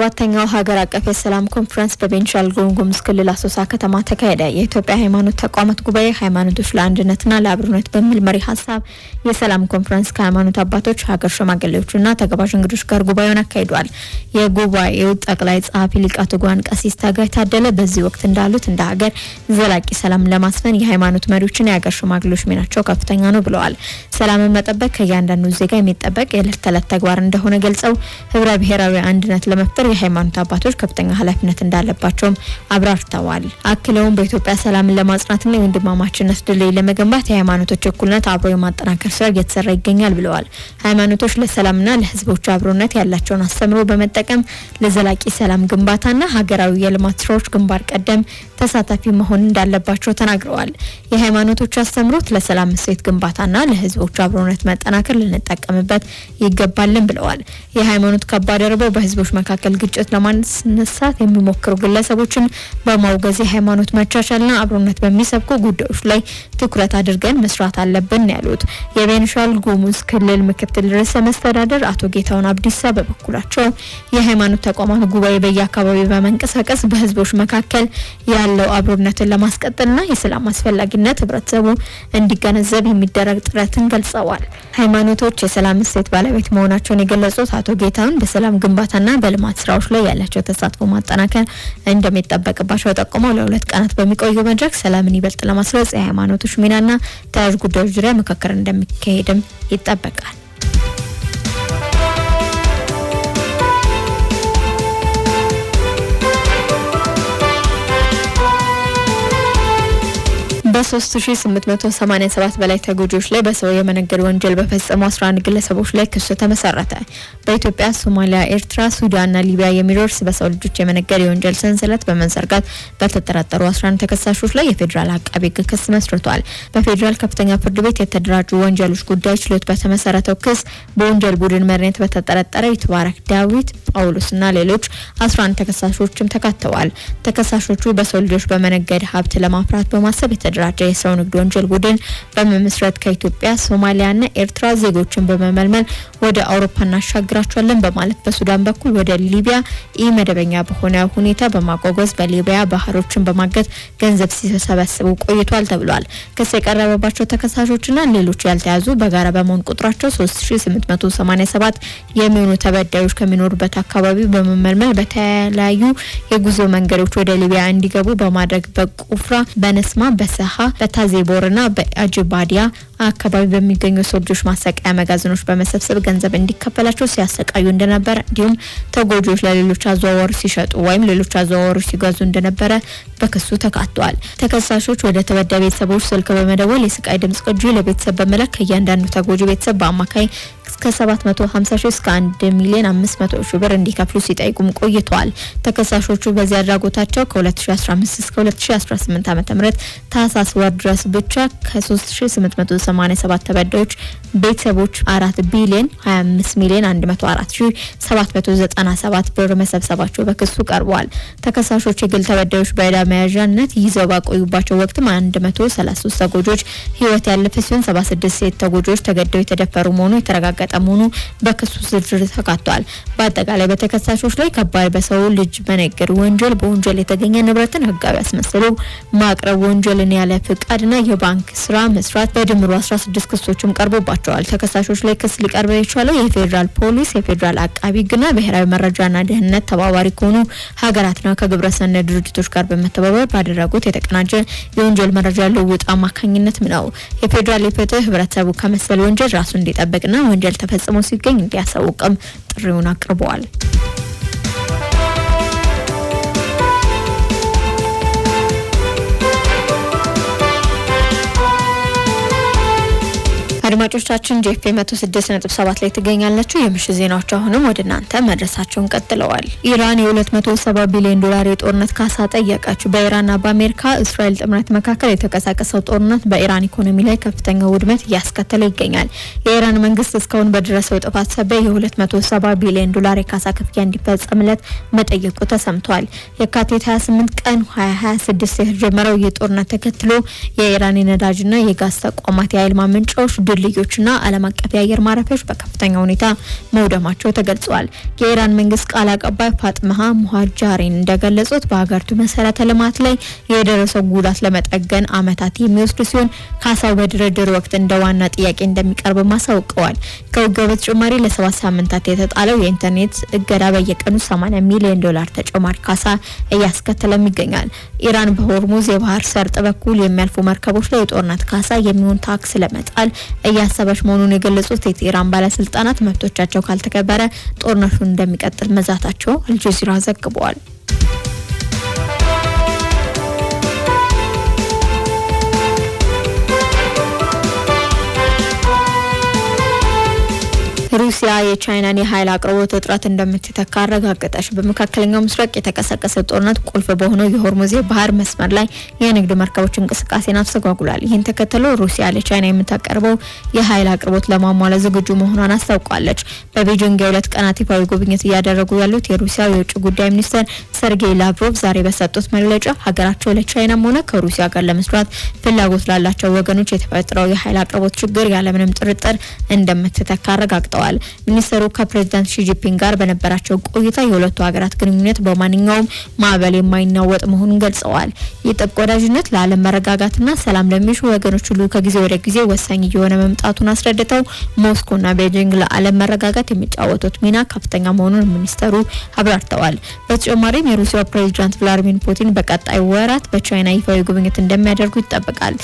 14ኛው ሀገር አቀፍ የሰላም ኮንፈረንስ በቤንሻንጉል ጉሙዝ ክልል አሶሳ ከተማ ተካሄደ። የኢትዮጵያ ሃይማኖት ተቋማት ጉባኤ ሃይማኖቶች ለአንድነትና ለአብሮነት በሚል መሪ ሀሳብ የሰላም ኮንፈረንስ ከሃይማኖት አባቶች፣ ሀገር ሽማግሌዎችና ተጋባዥ እንግዶች ጋር ጉባኤውን አካሂዷል። የጉባኤው ጠቅላይ ጸሐፊ ሊቀ ትጉሃን ቀሲስ ታጋይ ታደለ በዚህ ወቅት እንዳሉት እንደ ሀገር ዘላቂ ሰላም ለማስፈን የሃይማኖት መሪዎችና የሀገር ሽማግሌዎች ሚናቸው ከፍተኛ ነው ብለዋል። ሰላምን መጠበቅ ከእያንዳንዱ ዜጋ የሚጠበቅ የዕለት ተዕለት ተግባር እንደሆነ ገልጸው ህብረ ብሔራዊ አንድነት ለመፍጠር የሃይማኖት አባቶች ከፍተኛ ኃላፊነት እንዳለባቸውም አብራርተዋል። አክለውም በኢትዮጵያ ሰላምን ለማጽናትና የወንድማማችነት ድልድይ ለመገንባት የሃይማኖቶች እኩልነት አብሮ የማጠናከር ስራ እየተሰራ ይገኛል ብለዋል። ሃይማኖቶች ለሰላምና ለህዝቦች አብሮነት ያላቸውን አስተምሮ በመጠቀም ለዘላቂ ሰላም ግንባታና ሀገራዊ የልማት ስራዎች ግንባር ቀደም ተሳታፊ መሆን እንዳለባቸው ተናግረዋል። የሃይማኖቶች አስተምሮት ለሰላም እሴት ግንባታና ለህዝቦች አብሮነት መጠናከር ልንጠቀምበት ይገባልን ብለዋል። የሃይማኖት ካባ ደርበው በህዝቦች መካከል ግጭት ለማስነሳት የሚሞክሩ ግለሰቦችን በማውገዝ የሃይማኖት መቻቻልና አብሮነት በሚሰብኩ ጉዳዮች ላይ ትኩረት አድርገን መስራት አለብን ያሉት የቤንሻንጉል ጉሙዝ ክልል ምክትል ርዕሰ መስተዳደር አቶ ጌታሁን አብዲሳ በበኩላቸው የሃይማኖት ተቋማት ጉባኤ በየአካባቢው በመንቀሳቀስ በህዝቦች መካከል ያለው አብሮነትን ለማስቀጠልና የሰላም አስፈላጊነት ህብረተሰቡ እንዲገነዘብ የሚደረግ ጥረትን ገልጸዋል። ሃይማኖቶች የሰላም እሴት ባለቤት መሆናቸውን የገለጹት አቶ ጌታሁን በሰላም ግንባታና በልማት ስራዎች ላይ ያላቸው ተሳትፎ ማጠናከር እንደሚጠበቅባቸው ጠቁመው ለ2 ቀናት በሚቆየው መድረክ ሰላምን ይበልጥ ለማስረጽ የሃይማኖቶች ሚናና ተያያዥ ጉዳዮች ዙሪያ ምክክር እንደሚካሄድም ይጠበቃል። በ3887 በላይ ተጎጂዎች ላይ በሰው የመነገድ ወንጀል በፈጸሙ 11 ግለሰቦች ላይ ክስ ተመሰረተ። በኢትዮጵያ፣ ሶማሊያ፣ ኤርትራ፣ ሱዳንና ሊቢያ የሚደርስ በሰው ልጆች የመነገድ የወንጀል ሰንሰለት በመዘርጋት በተጠረጠሩ 11 ተከሳሾች ላይ የፌዴራል አቃቤ ሕግ ክስ መስርቷል። በፌዴራል ከፍተኛ ፍርድ ቤት የተደራጁ ወንጀሎች ጉዳይ ችሎት በተመሰረተው ክስ በወንጀል ቡድን መሪነት በተጠረጠረ ይትባረክ ዳዊት ጳውሎስና ሌሎች 11 ተከሳሾችም ተካተዋል። ተከሳሾቹ በሰው ልጆች በመነገድ ሀብት ለማፍራት በማሰብ የተደራጀ የሰው ንግድ ወንጀል ቡድን በመመስረት ከኢትዮጵያ፣ ሶማሊያና ኤርትራ ዜጎችን በመመልመል ወደ አውሮፓ እናሻግራቸዋለን በማለት በሱዳን በኩል ወደ ሊቢያ ኢመደበኛ በሆነ ሁኔታ በማጓጓዝ በሊቢያ ባህሮችን በማገት ገንዘብ ሲሰበስቡ ቆይቷል ተብሏል። ክስ የቀረበባቸው ተከሳሾችና ሌሎች ያልተያዙ በጋራ በመሆን ቁጥራቸው 3887 የሚሆኑ ተበዳዮች ከሚኖሩበት አካባቢ በመመልመል በተለያዩ የጉዞ መንገዶች ወደ ሊቢያ እንዲገቡ በማድረግ በቁፍራ፣ በነስማ፣ በሰሃ፣ በታዜቦርና በአጅባዲያ አካባቢ በሚገኙ የሰው ልጆች ማሰቃያ መጋዘኖች በመሰብሰብ ገንዘብ እንዲከፈላቸው ሲያሰቃዩ እንደነበረ እንዲሁም ተጎጂዎች ለሌሎች አዘዋዋሪዎች ሲሸጡ ወይም ሌሎች አዘዋዋሪዎች ሲገዙ እንደነበረ በክሱ ተካቷል። ተከሳሾች ወደ ተበዳይ ቤተሰቦች ስልክ በመደወል የስቃይ ድምጽ ቅጂ ለቤተሰብ በመላክ ከእያንዳንዱ ተጎጂ ቤተሰብ በአማካይ እስከ 750 ሺህ እስከ 1 ሚሊዮን 500 ሺህ ብር እንዲከፍሉ ሲጠይቁም ቆይተዋል። ተከሳሾቹ በዚህ አድራጎታቸው ከ2015 እስከ 2018 ዓ.ም ታህሳስ ወር ድረስ ብቻ ከ3887 ተበዳዮች ቤተሰቦች 4 ቢሊዮን 25 ሚሊዮን 104 ሺህ 797 ብር መሰብሰባቸው በክሱ ቀርቧል። ተከሳሾች የግል ተበዳዮች በዕዳ መያዣነት ይዘው ባቆዩባቸው ወቅትም 133 ተጎጂዎች ህይወት ያለፈ ሲሆን 76 ሴት ተጎጂዎች ተገደው የተደፈሩ መሆኑ የተረጋገጠ መሆኑ በክሱ ዝርዝር ተካቷል። በአጠቃላይ በተከሳሾች ላይ ከባድ በሰው ልጅ መነገድ ወንጀል፣ በወንጀል የተገኘ ንብረትን ህጋዊ አስመስሎ ማቅረብ ወንጀልን ያለ ፍቃድና የባንክ ስራ መስራት በድምሩ 16 ክሶችም ቀርቦባቸዋል። ተከሳሾች ላይ ክስ ሊቀርብ የቻለው የፌዴራል ፖሊስ፣ የፌዴራል አቃቢ ህግና ብሔራዊ መረጃና ደህንነት ተባባሪ ከሆኑ ሀገራትና ከግብረሰናይ ድርጅቶች ጋር በመተባበር ባደረጉት የተቀናጀ የወንጀል መረጃ ልውውጥ አማካኝነትም ነው። የፌዴራል የፍትህ ህብረተሰቡ ከመሰል ወንጀል ራሱን እንዲጠብቅና ወንጀል ተፈጽሞ ሲገኝ እንዲያሳውቅም ጥሪውን አቅርበዋል። አድማጮቻችን፣ ጄኤፍኤም 106.7 ላይ ትገኛላችሁ። የምሽት ዜናዎች አሁንም ወደ እናንተ መድረሳቸውን ቀጥለዋል። ኢራን የ270 ቢሊዮን ዶላር የጦርነት ካሳ ጠየቀች። በኢራንና በአሜሪካ እስራኤል ጥምረት መካከል የተቀሳቀሰው ጦርነት በኢራን ኢኮኖሚ ላይ ከፍተኛ ውድመት እያስከተለ ይገኛል። የኢራን መንግስት እስካሁን በደረሰው ጥፋት ሳቢያ የ270 ቢሊዮን ዶላር የካሳ ክፍያ እንዲፈጸምለት መጠየቁ ተሰምቷል። የካቲት 28 ቀን 2026 የተጀመረው የጦርነት ተከትሎ የኢራን የነዳጅና የጋዝ ተቋማት፣ የኃይል ማመንጫዎች፣ ድልድዮችና ዓለም አቀፍ የአየር ማረፊያዎች በከፍተኛ ሁኔታ መውደማቸው ተገልጿል። የኢራን መንግስት ቃል አቀባይ ፋጥመሃ ሙሃጃሪን እንደገለጹት በሀገሪቱ መሰረተ ልማት ላይ የደረሰው ጉዳት ለመጠገን ዓመታት የሚወስዱ ሲሆን ካሳው በድርድር ወቅት እንደ ዋና ጥያቄ እንደሚቀርብ አሳውቀዋል። ከውጊያው በተጨማሪ ለ7 ሳምንታት የተጣለው የኢንተርኔት እገዳ በየቀኑ 80 ሚሊዮን ዶላር ተጨማሪ ካሳ እያስከተለም ይገኛል። ኢራን በሆርሙዝ የባህር ሰርጥ በኩል የሚያልፉ መርከቦች ላይ የጦርነት ካሳ የሚሆን ታክስ ለመጣል እያሰበች መሆኑን የገለጹት የቴህራን ባለስልጣናት መብቶቻቸው ካልተከበረ ጦርነቱን እንደሚቀጥል መዛታቸው አልጀዚራ ዘግበዋል። ሩሲያ የቻይናን የኃይል አቅርቦት እጥረት እንደምትተካ አረጋገጠች። በመካከለኛው ምስራቅ የተቀሰቀሰ ጦርነት ቁልፍ በሆነው የሆርሙዝ የባህር መስመር ላይ የንግድ መርከቦች እንቅስቃሴን አስተጓጉሏል። ይህን ተከትሎ ሩሲያ ለቻይና የምታቀርበው የኃይል አቅርቦት ለማሟላት ዝግጁ መሆኗን አስታውቃለች። በቤጂንግ የ2 ቀናት ይፋዊ ጉብኝት እያደረጉ ያሉት የሩሲያ የውጭ ጉዳይ ሚኒስትር ሰርጌይ ላቭሮቭ ዛሬ በሰጡት መግለጫ ሀገራቸው ለቻይናም ሆነ ከሩሲያ ጋር ለመስራት ፍላጎት ላላቸው ወገኖች የተፈጠረው የኃይል አቅርቦት ችግር ያለምንም ጥርጥር እንደምትተካ አረጋግጠዋል። ሚኒስትሩ ከፕሬዚዳንት ሺጂፒንግ ጋር በነበራቸው ቆይታ የሁለቱ ሀገራት ግንኙነት በማንኛውም ማዕበል የማይናወጥ መሆኑን ገልጸዋል። ይህ ጥብቅ ወዳጅነት ለዓለም መረጋጋትና ሰላም ለሚሹ ወገኖች ሁሉ ከጊዜ ወደ ጊዜ ወሳኝ እየሆነ መምጣቱን አስረድተው ሞስኮና ቤጂንግ ለዓለም መረጋጋት የሚጫወቱት ሚና ከፍተኛ መሆኑን ሚኒስተሩ አብራርተዋል። በተጨማሪም የሩሲያው ፕሬዚዳንት ቭላዲሚር ፑቲን በቀጣይ ወራት በቻይና ይፋዊ ጉብኝት እንደሚያደርጉ ይጠበቃል።